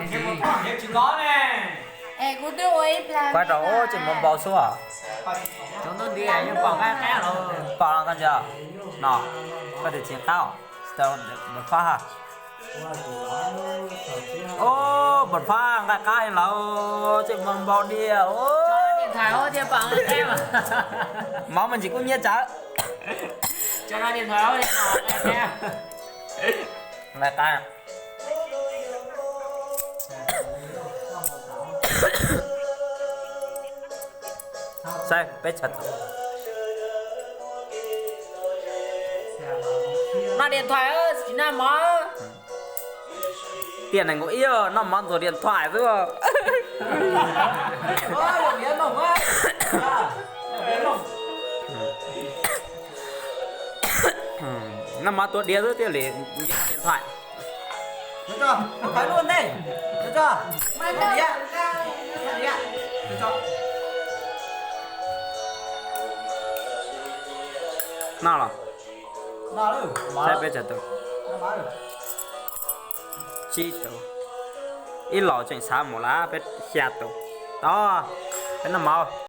Kuv rau tseem npau npau xwb. Pom no koj ntsia, no, koj tus txiv qab, npam fab ha. Npam fab nqaij qab lawm, tseem npau npau diam. Mov me ntsis kuj nyiaj tsawv. Nqaij qab. Saib peb tshav txaus. Noj điện thoại, tsis noj mov. Tiam nees nkaum ib noj mov ntxuag điện thoại xwb. Noj mov tua diav xwb thiaj li điện thoại. Noj los? Saib peb tsawg tus. Tsib tus. Ib los tseem xav mus lawm, peb xya tus. Tod, peb noj mov.